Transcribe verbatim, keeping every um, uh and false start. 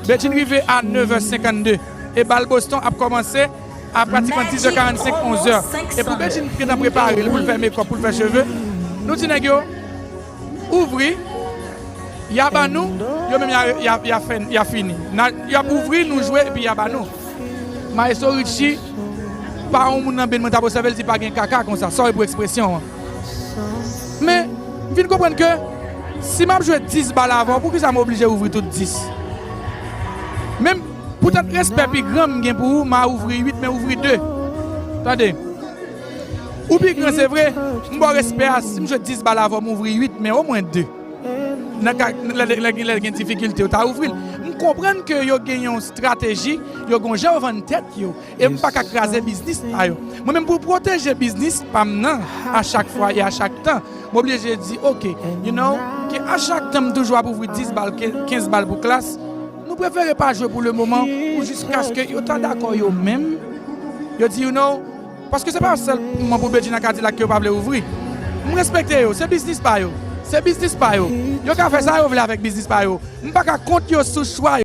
Bedjine rive a nèf è senkannde e bal Boston ap kòmanse a pratikan diz è karannsenk, onz è. E pou Bedjine gentan prepare l, pou l fè mekòp, pou l fè cheve, nou di nèg yo, ouvri, y a ban nou, yo menm y a, y a, y a, fè, y a fini. Y ap ouvri, nou jwe, epi y a ban nou. Maestro Richie, pa yon moun nan ben mwen t ap obsève l di pa gen kaka konsa. Sorry pou ekspresyon an. Men, m vin konprann ke si m ap jwe dis bal avè w, poukisa m oblije ouvri tout dis? Menm poutèt respè pi gran m gen pou ou, m a ouvri uit, men ouvri de. Tande. Ou pi gran, se vre, m ba w respè a, si m jwe dis bal avè w, m ouvri uit, men omwen de. Nan ka, lè, lè, lè, lè gen difikilte, ou ta ouvri l. M konprann ke yo gen yon estrateji, yo gen yon jan yo vann tèt yo. E m pa ka kraze biznis pa yo. Mwen menm, pou pwoteje biznis pa m nan, a chak fwa e a chak tan, m oblije di, ok, you know, ke a chak tan m toujou ap ouvri dis bal, kenz bal pou klas, nou prefere pa jwe pou le moman, pou jiskaske yo ta dakò yo menm. Yo di, you know, paske se pa sèlman pou Bedjine ak Kadilak ke yo pa vle ouvri. M respekte yo, se biznis pa yo. Se biznis pa yo. Yo ka fè sa yo vle avèk biznis pa yo. M pa ka kont yo sou chwa yo.